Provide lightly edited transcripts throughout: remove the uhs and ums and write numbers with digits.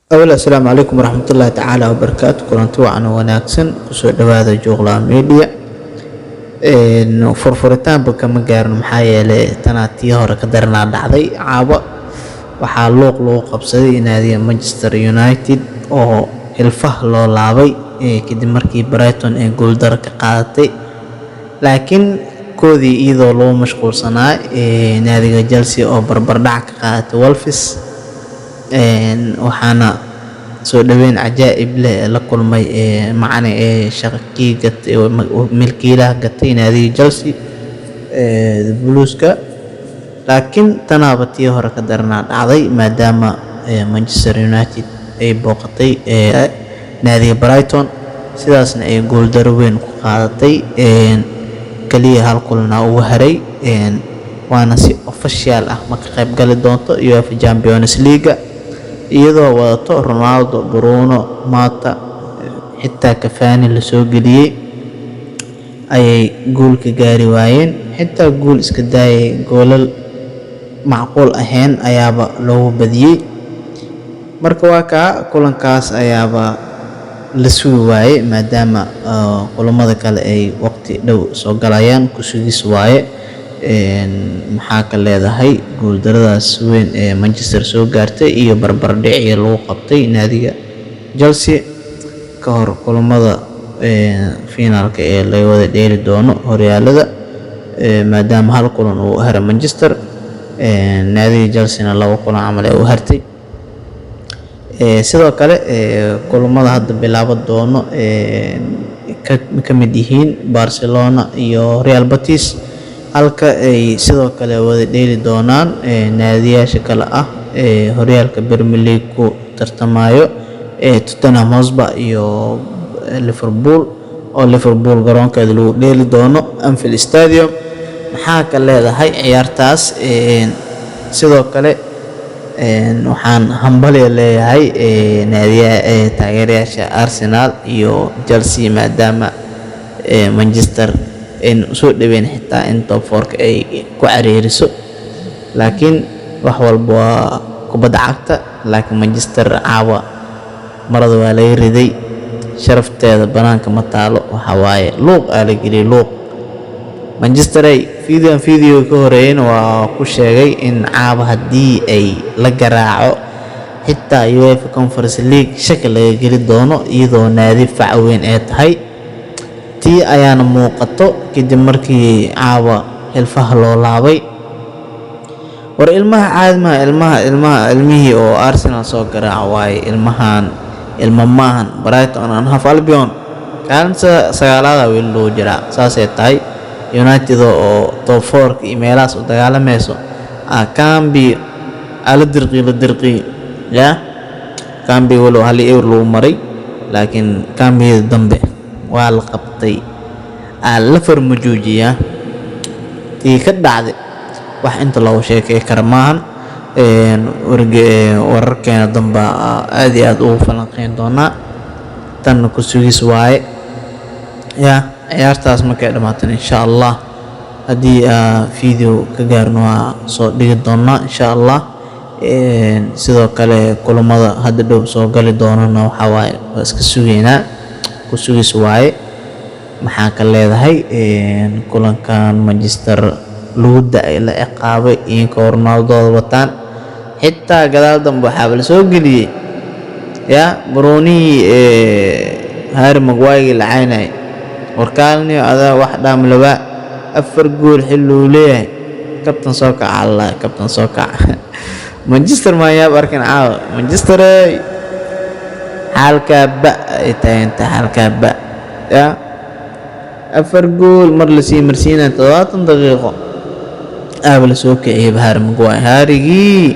Awal, assalaamu calaykum waraxmatullaahi tacaala wabarakaatu. Kulanti wacan oo wanaagsan, kusoo dhawaada Juuqlaa Media. Furfuritaanba kama gaarno, maxaa yeelay tanaa tii hore ka daranaa dhacday. Caabo waxaa luuq lagu qabsaday naadiga Manchester United oo hilfaha loo laabay kadib markii Brighton ay guuldaro ka qaadatay. Laakiin koodii iyadoo lagu mashquulsanaa naadiga Chelsea oo barbardhac ka qaadatay Wolves, waxaana soo dhaweyn cajaa'ib leh la kulmay macane ee shaqkii gatay, milkiilaha gatay naadiga Chelsea, Blueska. Laakiin tanaaba tii hore ka daranaa dhacday, maadaama Manchester United ay booqatay naadiga Brighton, sidaasna ay guuldaro weyn ku qaadatay. Kaliya hal kulana ugu haray, waana si official ah ma ka qayb gali doonto UEFA Champions League, iyadoo wadato Ronaldo, Bruno, Mata, xitaa Cavani lasoo geliyey ayay guul ka gaari waayeen. Xitaa guul iska daayay, goolal macquul ahayn ayaaba loogu badiyey. Marka waa kaa, kulankaas ayaaba la sugi waayey, maadaama kulamada kale ay waqti dhow soo galayaan. Ku sugis waaye. Maxaa ka leedahay guuldaradaas weyn ee Manchester soo gaartay iyo barbardhicii lagu qabtay naadiga Chelsea ka hor kulamada finaalka ee laga wada dheeli doono horyaalada, maadaama hal kulan uu haray Manchester, naadiga Chelsea-na laba kulan camal ay u hartay? Sidoo kale kulamada hadda bilaaban doono ka mid yihiin Barcelona iyo Real Betis, halka ay sidoo kale wada dheeli doonaan naadiyaasha kale ah ee horyaalka Premier League ku tartamayo ee Tottenham Hotspur iyo Liverpool, oo Liverpool garoonkeeda lagu dheeli doono, Anfield Stadium. Maxaa ka leedahay ciyaartaas? Sidoo kale waxaan hambalyo leeyahay naadiyaha taageerayaasha Arsenal iyo Chelsea, maadaama Manchester ayna usoo dhaweyn xitaa in top four-ka ay ku cariiriso. Laakiin wax walba waa kubadda cagta. Laakiin Manchester caawa marada waa laga riday, sharafteeda banaanka ma taalo. Waxa waaye luuq aa la geliyay luuq. Manchester ay videoan video ka horeeyana waa ku sheegay in caawa haddii ay la garaaco xitaa UEFA Conference League shaki laga geli doono, iyadoo naadi fac weyn ay tahay. Tii ayaana muuqato kadib markii caawa hilfaha loo laabay. War ilmaha caadi maha, ilmaha ilmaha ilmihii oo Arsenal soo garaaca waaye. Ilmahan ilma maahan. Brighton and Hove Albion kaalinta sagaalaada weli lagu jiraa. Saasay tahay, United oo top four-ka iyo meelahaas u dagaalamayso kambi ala dirqi la dirqi ya kambi, walow hal ewer lagu maray, laakiin kambiyada dambe waa la qabtay, aa la farmajuujiyaa. Tii ka dhacday wax inta loogu sheekey kara maahan. Wararkeena damba aad iyo aad ugu falanqeyn doonaa. Tanna ku sugis waaye ya. Ciyaartaas markay dhammaatan, insha Allah, haddii video ka gaarno waa soo dhigi doonaa, insha Allah. Sidoo kale kulamada hadda dhow soo gali doonana waxaa waaye waa iska sugeynaa, ku sugis waaye. Maxaa ka leedahay kulankan Manchester lagu da-ay, la ciqaabay, iyankoo Ronaldooda wataan? Xitaa gadaal dambe waxaaba la soo geliyey ya Brunihii Harry Maguire la caynayay. Warkaalniyo adaa wax dhaam labaa afar gool xilli uu leeyahay. Kabtan soo kaca, Allah, kabtan soo kaca. Manchester maan yaab arkin caawa. Manchester ey, xaalkaa ba ay taaganta, xaalkaa ba ya afar gool mar lasii marsiinaya 70 daqiiqo aaba la soo kiciyay Harry Maguire. Harrygii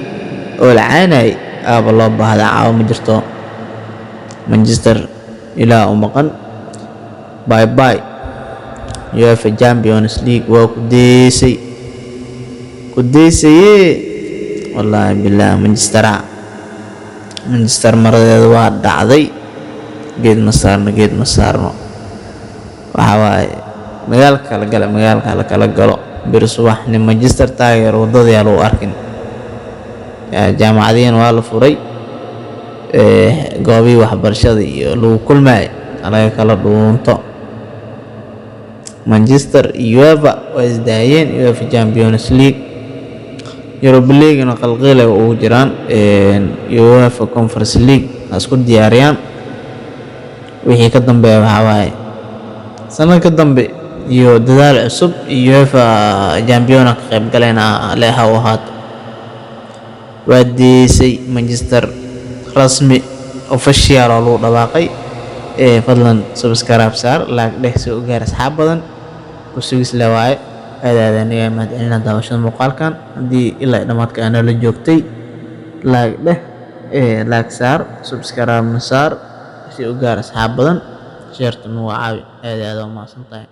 oo la caynayay aaba loo baahda caawa ma jirto. Manchester ilaa u maqan, bye bye UEFA Champions League. Waa ku deysay, ku deysaye, wallaahi billaah. Manchester maradeeda waa dhacday. Geed ma saarno, geed ma saarno. Waxa waaye magaalka kala gala, magaalka la kala galo. Beri subax nin Manchester taageer waddadayaa lagu arkin. Jaamacadihiina waa la furay. Goobihii waxbarashada iyo lagu kulmaayay laga kala dhuunto. Manchester iyo UEFA waa isdaayeen, UEFA Champions League, Europa League-na qalqiilay ugu jiraan. UEFA Conference League ha isku diyaariyaan. Wixii ka dambeeya waxaa waaye sanadka dambe iyo dadaal cusub iyo UEFA Champion ka qayb galayna le ha u ahaato. Waa deesay Manchester, rasmi official oo lagu dhawaaqay. Fadlan subscribe saar, like dheh, soo gaar asxaab badan ku sugis le waaye. Aad aad aniga mahadcelina daawashada muuqaalkan. Haddii ilaa dhammaadka aa nala joogtay, like dheh, like saar, subscribe saar, si u gaar asxaab badan, share-ta nagu caawi. Aad aad waa mahadsan tahay.